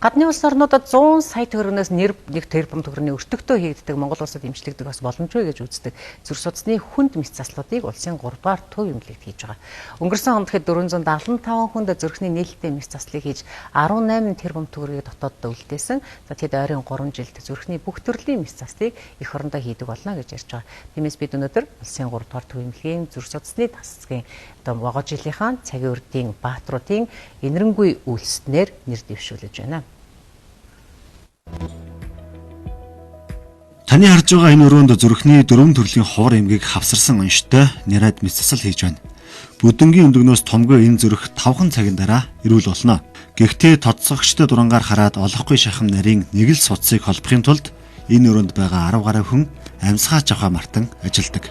Гадны улс орнуудад 100 сая төгрөгнөөс 1 тэрбум төгрөгийн өртөгтөө хийгддэг Монгол улсад эмчлэгдэх бас боломжгүй гэж үздэг. Зүрх судасны хүнд мэс заслуудыг улсын 3 дугаар төв эмнэлэгт хийж байгаа. Өнгөрсөн онд 475 хүнд зүрхний нээлттэй мэс заслыг хийж 18 тэрбум төгрөгийг дотооддоо үлдээсэн. За тэд ойрын 3 жилд зүрхний бүх төрлийн мэс заслыг эх орондоо хийдэг болно гэж ярьж байгаа. Тиймээс бид өнөөдөр улсын 3 дугаар төв эмнэлгийн зүрх судасны тасгийн одоо вогоо жилийнхаа цагийн үрдийн баатруудын энэрэнгүй үйлснээр нэр дэвшүүлж байна. Таны харж байгаа энэ өрөөнд зүрхний дөрвөн төрлийн ховор эмгээг хавсарсан онштой нэрад мэс засал хийж байна. Бүдэнгийн өндөгнөөс томгүй энэ зүрх 5 цагийн дараа эрүүл болно. Гэхдээ тодсогчтой дурангаар хараад олохгүй шахам нарийн нэг л судсыг холбохын тулд энэ өрөөнд байгаа 10 гаруй хүн амьсгаач авахаа мартан ажилладаг.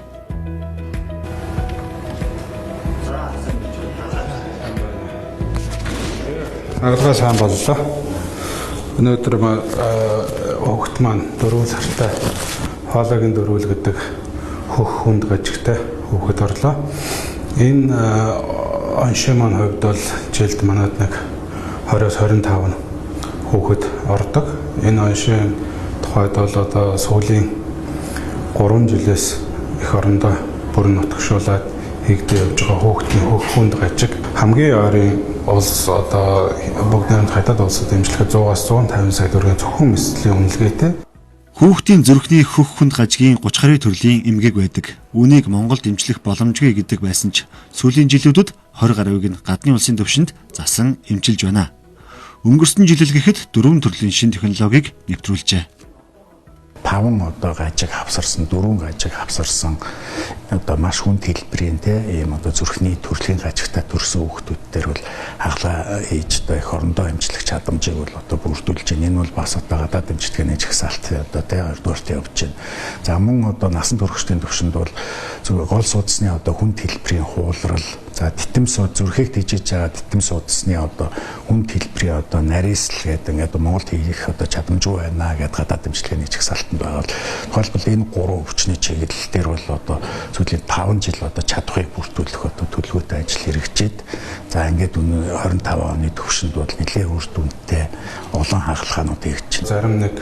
Хагалгаа сайн боллоо. Өнөөдөр хүүхэд маань 4 сартай хоолойгийн дөрвөл гэдэг хөх хүнд гажигтай хүүхэд орлоо. Энэ оншийн маань хувьд бол жилд манад нэг 20-оос 25 хүүхэд ордог. Энэ оншийн тухайд бол одоо сүүлийн 3 жилээс эх орондоо бүрэн нутагшуулад хийгдээ явж байгаа хүүхдийн хөх хүнд гажиг хамгийн ойрын улс одоо бүгд найрамд хятад улсад эмчлэхэд 100-аас 150 сая төгрөгийн зөвхөн мэслийн үнэлгээтэй. Хүүхдийн зүрхний хөх хүнд гажигийн 30 гаруй төрлийн эмгээг байдаг. Үүнийг Монголд эмчлэх боломжгүй гэдэг байсан ч сүүлийн жилүүдэд 20 гаруйг нь гадны улсын түвшинд засан эмчилж байна. Өнгөрсөн жилэл гэхэд дөрвөн төрлийн шинэ технологиг нэвтрүүлжээ. 5 одоо гажиг хавсарсан, 4 гажиг хавсарсан одоо маш хүнд хэлбэрийн те ийм одоо зүрхний төрлийн гажигтай төрсэн хүүхдүүд дээр бол хагалгаа хийж одоо эх орондоо эмчлэх чадамжийг бол одоо бүрдүүлж байна. Энэ бол бас одоо гадаад эмчилгээний жагсаалт одоо те 2 дугаарт явж байна. За мөн одоо насан туршидын төвшөнд бол зүгээр гол судасны одоо хүнд хэлбэрийн хуулрал, за титэм сууд зүрхийг тэжээж байгаа титэм судасны одоо хүнд хэлбэрийн одоо нарийсл гэдэг ингээд Монголд хийх одоо чадамжгүй байна гэдээ гадаад эмчилгээний жагсаалтанд байгаа. Тухайлбал энэ гурван өвчний чиглэл дээр бол одоо сүүлийн 5 жил одоо чадварыг бүрдүүлэх одоо төлөвлөгөөтэй ажил хэрэгжээд, за ингээд 25 оны төвшөнд бол нэлээд үр дүнтэй олон хагалгаанууд хийгдэж байна. Зарим нэг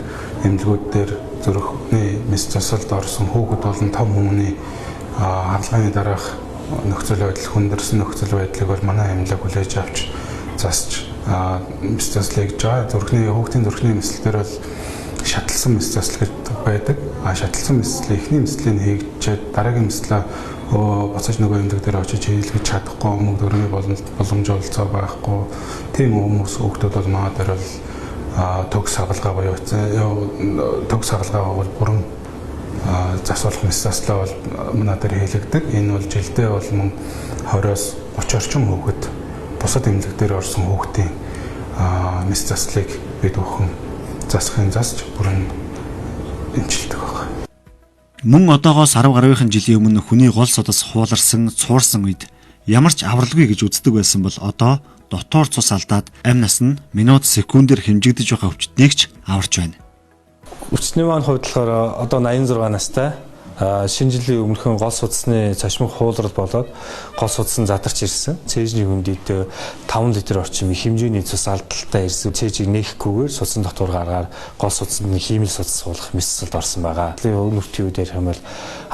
эмнэлгүүд дээр зүрхний мэс засалд орсон хүүхэд болон том хүмүүний хагалгааны дараах нөхцөл байдал хүндэрсэн нөхцөл байдлыг бол манай эмнэлэг хүлээж авч засч мэс засал хийж байгаа. Зүрхний хүүхдийн зүрхний мэслэл дээр бол шаталсан мэс засал гэж байдаг. А шаталсан мэслэл эхний мэслийг хийгдчихэд дараагийн мэслээ буцаж нөгөө эмнэлэг дээр очиж хийлгэж чадахгүй, мөнгө төгрөгийн боломж олцоо байхгүй тийм хүмүүс хүүхдүүд бол манай дээр бол төгс хагалгаа буюу төгс хагалгаа бол бүрэн засуулах мэс заслаа бол манай дээр хийлэгдэг. Энэ бол жилдээ бол мөн 20-оос 30 орчим хүүхэд бусад эмнэлэг дээр орсон хүүхдийн мэс заслыг бид бүхэн засахын засч бүрэн эмчилдэг байна. Мөн одоогоос 10 гаруйхан жилийн өмнө хүний гол судас хууларсан, цуурсан үед ямар ч авралгүй гэж үздэг байсан бол одоо дотоор цус алдаад амь нас нь минут секундээр хэмжигдэж байгаа өвчтнийг ч аварч байна. Өвчтний маань хувьд болохоор одоо 86 настай шинэ жилийн өмнөхөн гол судасны цочмог хуулрал болоод гол судас нь задарч ирсэн. Цээжний хөндийдээ 5 литр орчим их хэмжээний цус алдaltaй ирсэн. Цээжийг нээхгүйгээр судсан дотор гаргаар гол судасны хиймэл судас суулгах мэс засалд орсон байгаа. Өнөртийн үед ярих юм бол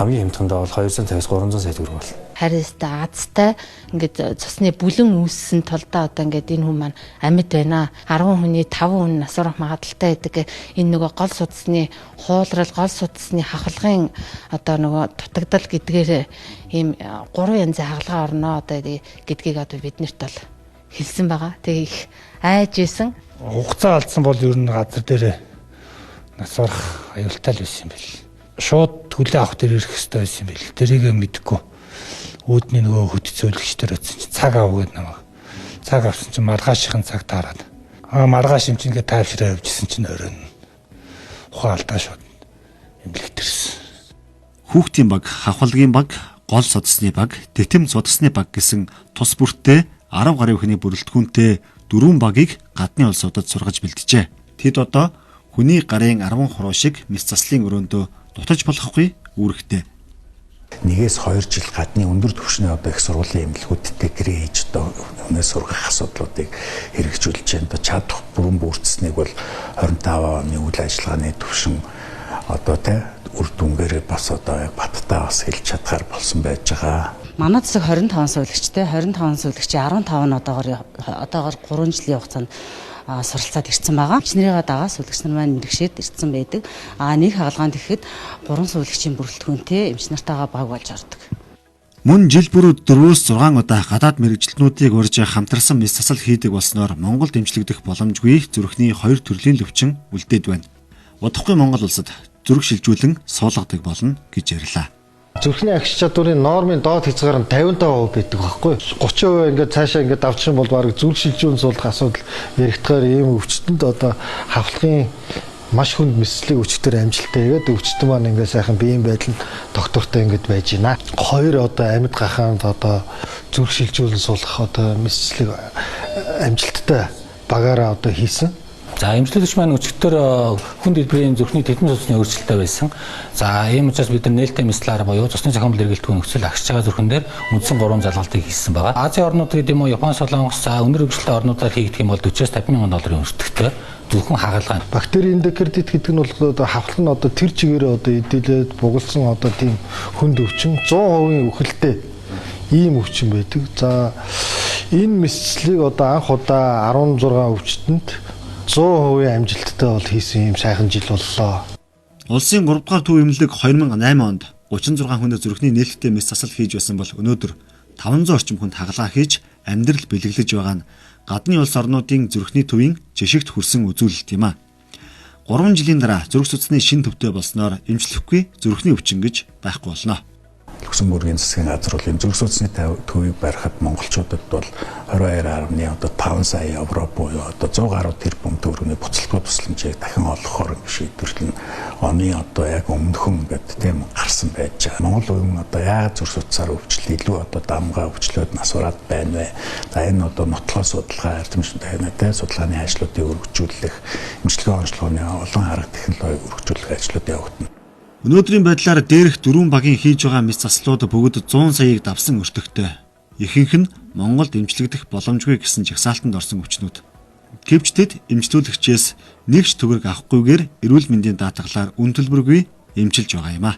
хамгийн хямдхандаа бол 250-аас 300 сая төгрөг болно. Хариустай азтай ингээд цусны бүлэн үүссэн тулдаа одоо ингээд энэ хүн маань амьд байна. 10 хүний 5 хүн нас барах магадлалтай байдаг. Энэ нөгөө гол судасны хуулрал, гол судасны хахалгын одоо нөгөө дутагдал гэдгээр ийм 3 янзын хагалгаа орно одоо гэдгийг одоо биднэрт бол хэлсэн байгаа. Тэгээ их айж исэн. Хугацаа алдсан бол ер нь газар дээр нас барах аюултай л байсан юм бэл. Шууд хүлээ авах дээр ирэх хэрэгтэй байсан юм бэл. Тэрийг мэдэхгүй. Үүдний нөгөө хөтцөөлөгчдөр очсон чинь цаг ав гэдэг намайг. Цаг авсан чинь маргаашийн цаг таарад. Маргааш юм чинь ингээд тайвшраа явжсэн чинь оройн ухаан алдаа шууд эмнэлэгт ирсэн. Хүүхдийн баг, хавхалгийн баг, гол судасны баг, тэтэм судасны баг гэсэн тус бүртээ 10 гаруй хүний бүрэлдэхүүнтэй дөрвөн багийг гадны улсуудад сургаж бэлджээ. Тэд одоо хүний гарын 10 хуруу шиг мэс заслын өрөөндөө дутаж болохгүй үүрэгтэй. 1-2 жил гадны өндөр түвшний одоо их сургуулийн эмнэлгүүдтэй гэрээ хийж одоо өнөөс сургах асуудлуудыг хэрэгжүүлж байна. Одоо чадах бүрэн бүрдсэнийг бол 25 оны үйл ажиллагааны түвшин одоо тэ үр дүнгээрээ бас одоо яг баттай бас хэлж чадхаар болсон байж байгаа. Манай засаг 25 суулагчтай, 25 суулагчийн 15 нь одоогоор 3 жилийн хугацаанд суралцаад ирсэн байгаа. Эмч нарыгаа дагаа суулагч нар маань мэрэгшээд ирсэн байдаг. Нэг хагалгаанд ихэд 3 суулагчийн бүрэлдэхүүнтэй эмч нартайгаа баг болж ордог. Мөн жил бүрүүд 4-6 удаа гадаад мэргэжилтнүүдийг урьж хамтарсан мэс засал хийдэг болсноор Монголд эмчлэгдэх боломжгүй зүрхний 2 төрлийн өвчин үлдээд байна. Удахгүй Монгол улсад зүрх шилжүүлэн суулгадаг болно гэж ярьлаа. Зүрхний агш чадварын нормын доод хязгаар нь 55% байдаг байхгүй. 30% ингээд цаашаа ингээд авчих юм бол бараг зүрх шилжүүн суулгах асуудал яригдахаар ийм өвчтөнд одоо хавхлагын маш хүнд мэслэг өчтөр амжилттай хийгээд өвчтөн маань ингээд сайхан биеийн байдал нь доктортой ингээд байж байна. Хоёр одоо амьд гахаанд одоо зүрх шилжүүлэн суулгах одоо мэслэг амжилттай багаараа одоо хийсэн. За эмчлэгч маань өчигдөр хүнд дэлбэрийн зүрхний тэтэн судасны өөрчлөлттэй байсан. За ийм учраас бид нар нээлттэй мэслээр буюу цусны зохиомжтой эргэлтгүй нөхцөл агшиж байгаа зүрхэн дээр үндсэн 3 залгалтыг хийсэн байгаа. Азийн орнууд гэдэг юм уу, Япон, Солонгос, за өндөр хөгжилтэй орнуудаар хийгдэх юм бол 40-50 мянган долларын өртөгтэй зөвхөн хагалгаа. Бактери эндокардит гэдэг нь бол одоо хавхлал нь одоо тэр чигээрээ одоо эдэлээд бугалсан одоо тийм хүнд өвчин 100% үхэлтэй ийм өвчин байдаг. За энэ мэслийг одоо анх удаа 16 өвчтөнд 100% амжилттай бол хийсэн юм сайхан жил боллоо. Улсын 3 дугаар төв эмнэлэг 2008 онд 36 хүнд зүрхний нээлттэй мэс засал хийж байсан бол өнөөдөр 500 орчим хүнд хагалгаа хийж амьдрал бэлэглэж байгаа нь гадны улс орнуудын зүрхний төвийн жишгт хүрсэн үзүүлэлт юм а. 3 жилийн дараа зүрх судасны шин төвтэй болсноор эмчлэхгүй зүрхний өвчин гэж байхгүй болно. Люксембургийн засгийн газар бол энэ зүрх судасны төвийг барихад монголчуудад бол 22.5 сая евро буюу одоо 100 гаруй тэрбум төгрөгийн буцалтгүй тусламжийг дахин олгохоор шийдвэрлэн оны одоо яг өмнөхөн ингээд тийм гарсан байж байгаа. Монгол уйман одоо яаж зүрх судасаар өвчлөл илүү одоо дамгаа өвчлөөд нас ураад байна вэ? За энэ одоо нотлохоо судалгаа эрдэмтдийн дахинтай судалгааны ажлуудыг өргөжүүлэх, эмчилгээ онцлогооны олон арга технологиг өргөжүүлэх ажлууд явагдана. Өнөөдрийн байдлаар дээрх дөрвөн багийн хийж байгаа мэс заслууд бүгд 100 саяыг давсан өртөгтэй. Ихэнх нь Монголд эмчлэгдэх боломжгүй гэсэн жагсаалтанд орсон өвчнүүд. Гэвч тэд эмчлүүлэгчээс нэг ч төгрөг авахгүйгээр эрүүл мэндийн даатгалаар үн төлбөргүй эмчилж байгаа юм а.